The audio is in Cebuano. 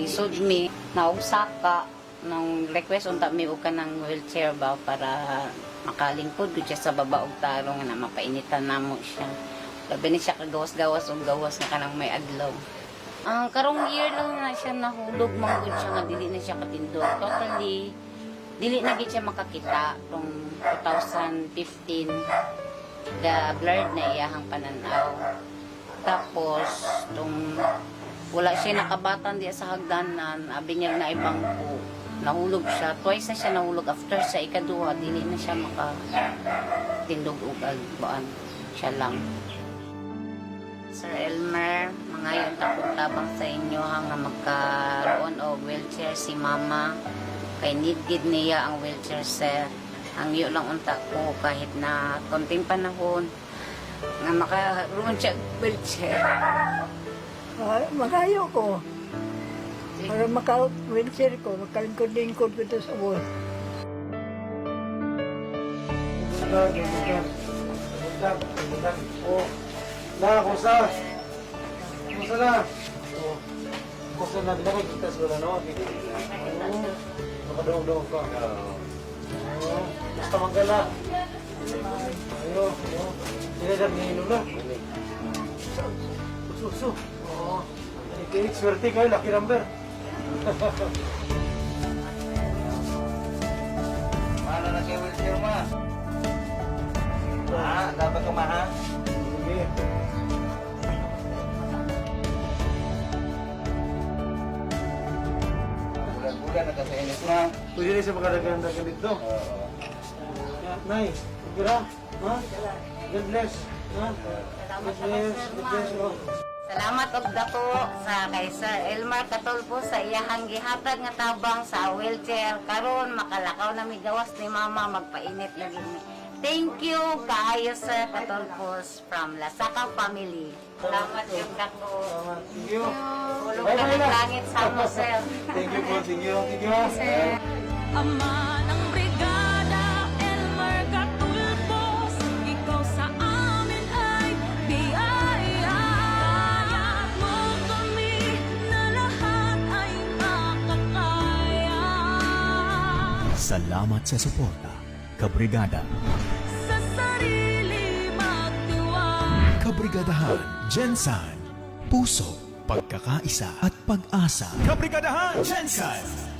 Lisod mi, naugsaka nang request unta mi og kanang wheelchair ba para makalingkod gud siya sa baba og tarong nga na mapainitan namo siya. Labi ni siya kagawas-gawas og gawas nga kanang may adlaw. Ang karong year lang na siya nahulog man gud siya nga dili na siya katindog. Totally dili na gid siya makakita tong 2015, the blurred na iyahang pananaw. Tapos tong wala siya nakabatan diya sa hagdanan, abi niya na ibang ko. Nahulog siya. Twice na siya nahulog. After sa ikaduha, dili na siya maka tindog og baan. Siya lang. Sir Elmer, mangayo ta kog tabang sa inyo ha, nga magkaroon og wheelchair si Mama. Kay need gid niya ang wheelchair, sir. Hangyo lang unta ko kahit na konting panahon nga makaroon siya og wheelchair. Ah, magayo ko. Para maka-wheelchair ko, makalingkod-lingkod ko to sa buhay. Buntag, buntag. Buntag, buntag. Oh. Na, kumusta? Kumusta na? Oh. Kumusta na? Di ba kita sa wala, no? Oh. Makadungog-dungog ka. Oo. Basta manggala. Ayo, ayo. Sila dyan, nginom na. Uso, uso. Oo. Okay, swerte kayo, lucky number. Paano na kay wheelchair, ma? Ha? Dapat ka, ma, ha? Sige. Bulan-bulan na ka sa inis, ma. Pwede rin sa makadagan-dagan dito. Oo. Yeah, Nay, okay ra? Ha? God bless. Ha? God bless. God bless. Oh. Salamat og dako sa kay Sir Elmer Katulpo sa iyahang gihatag nga tabang sa wheelchair karon makalakaw na mi gawas ni Mama, magpainit na gid mi. Thank you kaayo, Sir Katulpos, from Lasaka family. Salamat yung dako. Salamat. Thank you. Hulog Bye ka bye ng na. langit sa mo, sir. Thank you po. Thank you. Thank you. Sir. Ama ng brigada, Elmer Katulpos, ikaw sa amin ay biyaya. Kaya mo kami na lahat ay makakaya. Salamat sa suporta, Kabrigada. Sa sarili magtiwala. Kabrigadahan, GenSan. Puso, pagkakaisa at pag-asa. Kabrigadahan, GenSan!